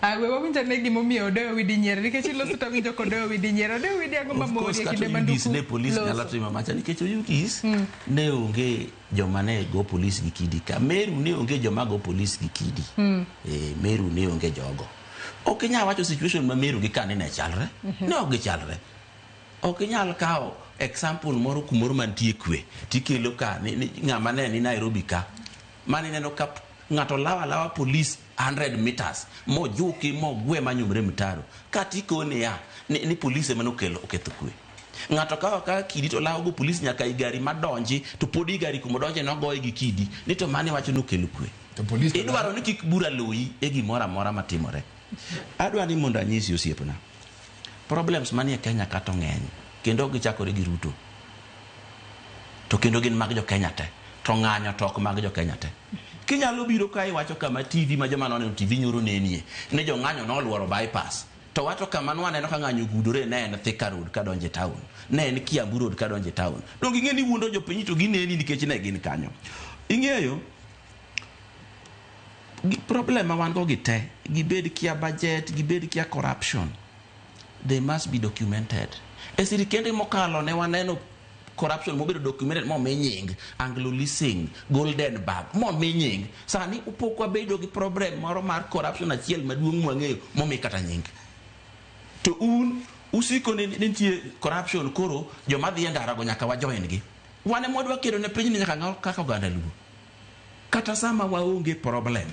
Ah, we wawinj ane gimomiyo Odeyo Widi nyiero nikech iloso to awinjo ka Odeyo Widi nyiero. Odeyo Widi ang'o Of mamori course e kata kinde ma Oyugis Nduku ne polis nyalo loso? timo macha nikech Oyugis ne onge joma ne go polis gi kidi ka. Meru ne onge joma go polis gi kidi. Eh, Meru ne onge jogo. Ok inyal wacho situation ma Meru gi kani ne chalre. Ne ok gichalre. Ok inyal kawo example moro kumoro mantie kwe tikelo ka ni ng'ama ne ni Nairobi ka mane ineno ka ng'ato lawo alawa polis 100 meters mojuki mogwe manyumre mtaro katikone ya ni polis ema nokelo oketho kwe. Ng'ato kawo akawa kidi to lawo go polis nyaka i gari madonji to pod i gari kumodonje nogoye gi kidi ni to mane wacho nokelo kwe. To polis to Idwaro ni kik bura loyi e gimoro amora matimore. Adwa ni mondo anyisi osiepna. Problems manie Kenya ka to ng'eny kendo ok gichakore gi Ruto. To kendo gin mag jo Kenya te. To ng'anyo to ok mag jo Kenya te. Kinyalo biro ka iwacho kama TV ma joma noneno TV nyoro nenie ni jong'anyo noluoro bypass. To wacho kama nwaneno ka ng'anyo ogudore ne en Thika Road kadonjo e town. Ne en Kiambu Road kadonjo e town. Donge ing'e ni iwuondo jopiny to gineni nikech ne gin kanyo. Ing'eyo problem ma wan go gi te, gibed kia budget, gibed kia corruption, they must be documented. E sirikende mokalo ne waneno corruption mobedo documented momi nying, Anglo Leasing, Golden Bag, momi nying. Sani pok wabedo gi problem moro mar corruption achiel maduong' mwang'eyo momi kata nying. To un usiko ni nitie corruption koro joma dhi e ndara go nyaka wa join gi. Wan ema wadwa kedo ne pinyni nyaka ng'aw kaka oganda Luo. Kata sama waonge problem.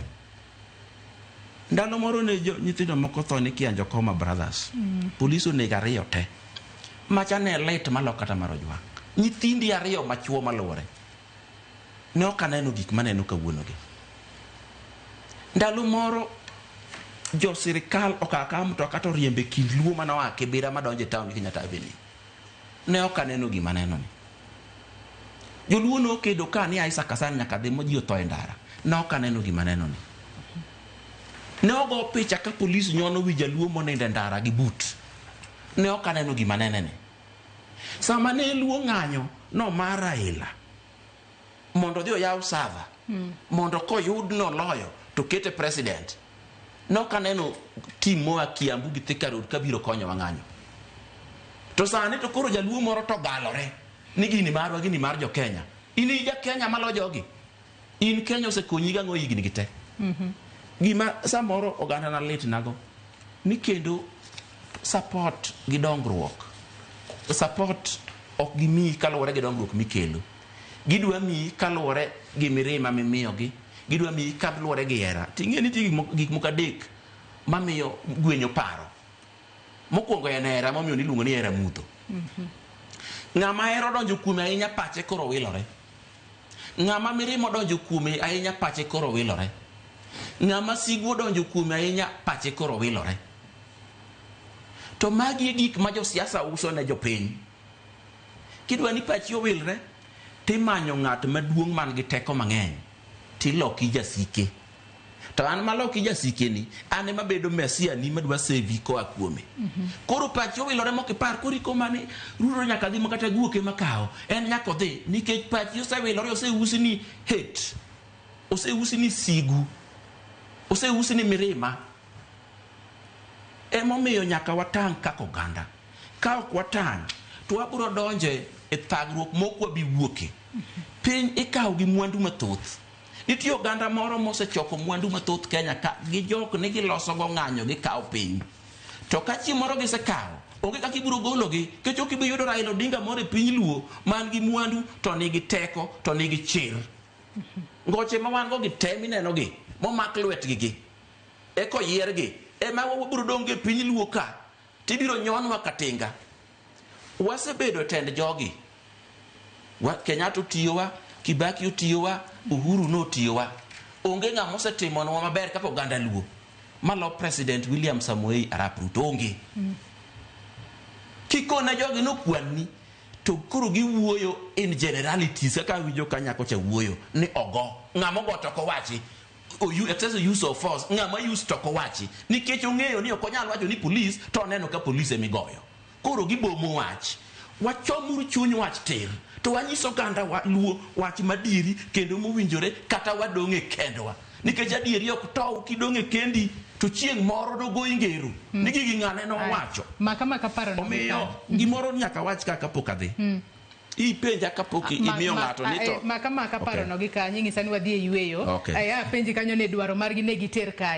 Ndalo moro ne nyithindo moko tho ni Kianjokoma Brothers. Polis onego ariyo te. Macha ne lit malo kata mar ojwang'. Nyithindi ariyo machuo maluwore. Ne ok aneno gik maneno kawuono gi. Ndalo moro jo sirikal okawo akawa mtoka to oriembe kind Luo mane oa Kibera madonjo e town gi Kenyatta Avenue. Ne ok aneno gima aneno ni. Joluo nokedo ka ni Isaac Hassan nyaka dhi mo ji otho e ndara. Ne ok aneno gima aneno ni. Ne ogo picha ka polis nyono wi jaluo monindo e ndara gi but. Ne ok aneno gima anene ni. Sama ne Luo ng'anyo nomar Raila mondo odhi oyaw sava mondo koyud noloyo to kete president. Ne ok aneno team moa Kiambu gi Thika Road kabiro konyowa ng'anyo. To sani to koro jaluo moro to galore ni gini marwa gini mar jo Kenya. In i ja Kenya malo jogi. In Kenya osekonyi gang'o higni gi te. Gima samoro oganda na lit nago ni kendo support gi dongruok. Support ok gimiyi kaluwore gi dongruok mikelo. Gidwa miyi kaluwore gi mirima mimiyogi. Gidwa miyi kaluwore gi hera. Ting'e ni nitie gik moko adek mamiyo gwenyo paro. Mokwongo en hera momiyo niluongo ni hera mudho. Ng'ama hera odonjo kuome ahinya pache koro wilore. Ng'ama mirima odonjo kuome ahinya pache koro wilore. Ng'ama sigu odonjo kuome ahinya pache koro wilore. To magi e gik ma josiasa uso ne jopiny. Kidwa ni pachi owilre, timanyo ng'at maduong' man gi teko mang'eny, tiloki jasike. To an maloki jasikeni, an ema bedo mesia ni madwa sevi koa kuome. Koro pachi owilore mok ipar, koro iko mane Ruto nyaka dhi makata guok ema kawo. En nyaka odhi nikech pachi osewilore, oseusi ni hate, oseusi ni sigu, oseusi ni mirima. Emomiyo nyaka watang' kaka oganda. Ka ok watang' to wabiro donjo e thagruok mok wabi wuoke. Piny ikawo gi mwandu mathoth. Nitie oganda moro mosechoko mwandu mathoth Kenya ka gijok ni giloso go ng'anyo gikawo piny. To ka chieng' moro gisekawo, onge kaka ibiro gologi nikech ok ibi yudo Raila Odinga moro e piny Luo man gi mwandu to nigi teko to nigi chir. Ngoche ma wan go gi te mineno gi momak lwetgi gi eka oyiergi ema wabiro dong' e piny Luo ka tibiro nyonwa katinga. Wasebedo e tend jogi. Kenyatta otiyowa, Kibaki otiyowa, Uhuru notiyowa. Onge ng'ama osetimonwa maber kaka oganda Luo malo President William Samoei Arap Ruto. Onge. Kikone jogi nokwanni to koro giwuoyo in generalities kaka awinjo ka nyako cha wuoyo ni ogo. Ng'ama ogo to ok owachi. Excessive use of force ng'ama use to ok owachi nikech ong'eyo ni ok onyal wacho ni police to oneno ka police emigoyo. Koro gibomo wach. Wachomuru chuny wach tir to wanyiso oganda wa Luo wach madieri kendo mowinjore kata wadong' e kendwa. Nikech adieri ok tow kidong' e kendi to chieng' moro nogoyi ngero ni gigi ng'ane nowacho. Maka maka paro no. Omiyo gimoro nyaka wach ka kapok adhi. Ipenja kapok imiyo ng'ato ni to maka maka paro Okay. no gi kanyo ing'isa ni wadhi e yweyo. Okay. Aya penji kanyo ne dwaro margi ne giter kanye.